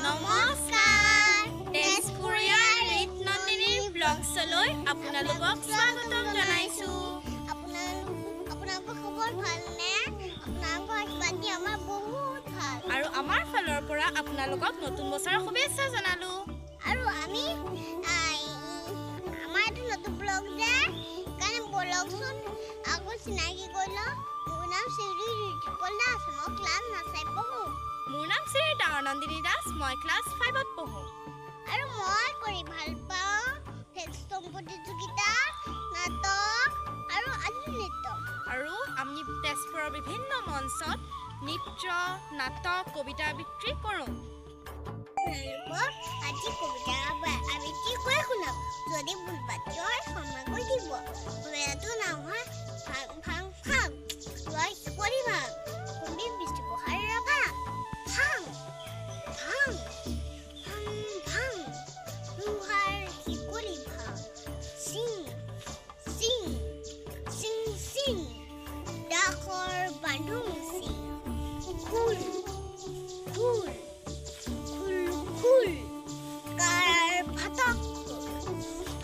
নমস্কাৰ, তেজপুৰীয়া ৰীতনন্দিনীৰ ব্লগছলৈ আপোনালোকক স্বাগতম জনাইছোঁ। আপোনালোকৰ খবৰ ভালনে? আপোনালোকৰ আশীৰ্বাদ দি আমাৰ বহুত ভাল। আৰু আমাৰ ফালৰ পৰা আপোনালোকক নতুন বছৰৰ শুভেচ্ছা জনালোঁ। আৰু আমি আমাৰ এইটো নতুন ব্লগ যে, সেইকাৰণে বলকচোন আকৌ চিনাকি কৰি লওঁ। মোৰ নাম শ্ৰী ঋতুপল দাস, মই ক্লাছ নাচাই পঢ়োঁ। মোৰ নাম শ্ৰী নন্দিনী দাস, মই ক্লাছ 5ত পঢ়োঁ। আৰু মই কৰি ভাল পাওঁ ফেকষ্টম প্ৰতিযোগিতা, নাটক আৰু আদি নৃত্য। আৰু আমি তেজপুৰৰ বিভিন্ন মঞ্চত নৃত্য, নাটক, কবিতা আবৃত্তি কৰোঁ। আপোনালোকক আজি কবিতা আবৃত্তি কৰি শুনাম। যদি ভুল বাতি হয় ক্ষমা কৰি দিব। কবিতাটোৰ নাম হয় ভাং ভাং ভাং লোৱা শিকলি ভাং, কবি বিষ্ণুপ্ৰসাদ ৰাভা। ভাং ভাং ভাং ভাং লোহাৰ শিকলি ভাং, চিং চিং চিং চিং দাসৰ বান্ধো মুচি, খুল খুল খুল খুল কাৰ ফাটক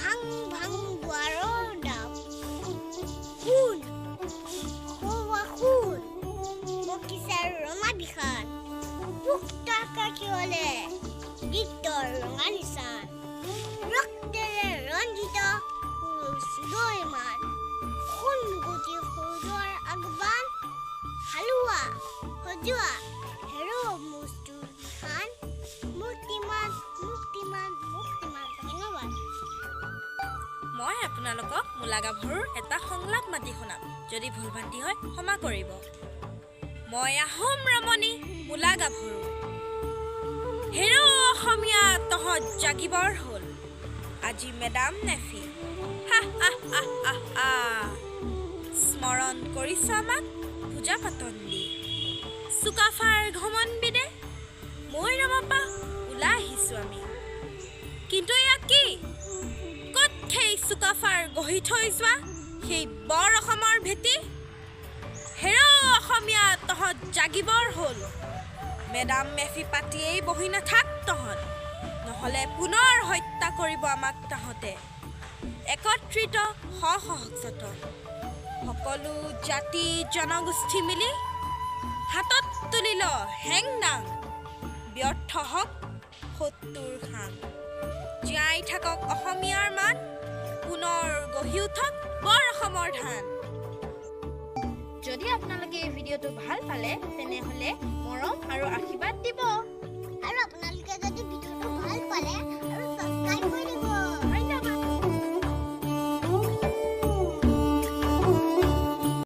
ভাং ভাং দুৱাৰৰ দাম, সোণ সৌৱা সোণ বকিচাৰ ৰঙা বিষাদ, কাষিয়লে গীতৰ ৰঙা নিচান, ৰক্তেৰে ৰঞ্জিত মান, সোণগুটি সূৰ্যৰ আগবান, হালোৱা সজোৱা হেৰ মজদুৰ খান, মুক্তিমান মুক্তিমান মুক্তিমান। ধন্যবাদ। মই আপোনালোকক মূলা গাভৰুৰ এটা সংলাপ মাতি শুনাম। যদি ভুল ভ্ৰান্তি হয় ক্ষমা কৰিব। মই আহোম ৰমণী মূলা গাভৰু। হেৰ অসমীয়া, তহঁত জাগিবৰ হ'ল। আজি মেডাম নেফি হা হা হা হা হা স্মৰণ কৰিছ আমাক পূজা পাতন দি। চুকাফাৰ ঘমনবিদে মই ৰমাপা ওলাই আহিছোঁ আমি। কিন্তু এয়া কি? ক'ত সেই চুকাফাৰ গঢ়ি থৈ যোৱা সেই বৰ অসমৰ ভেটি? হেৰ অসমীয়া, তহঁত জাগিবৰ হ'ল। মেডাম মেফি পাতিয়েই বহি নাথাক তহঁত, নহ'লে পুনৰ হত্যা কৰিব আমাক তাহঁতে। একত্ৰিত সহস্ৰত সকলো জাতি জনগোষ্ঠী মিলি হাতত তুলি ল হেংদাং, ব্যৰ্থ হওক শত্ৰুৰ খাং। জীয়াই থাকক অসমীয়াৰ মান, পুনৰ গঢ়ি উঠক বৰ অসমৰ ধান। যদি আপোনালোকে এই ভিডিঅ'টো ভাল পালে তেনেহ'লে মৰম আৰু আশীৰ্বাদ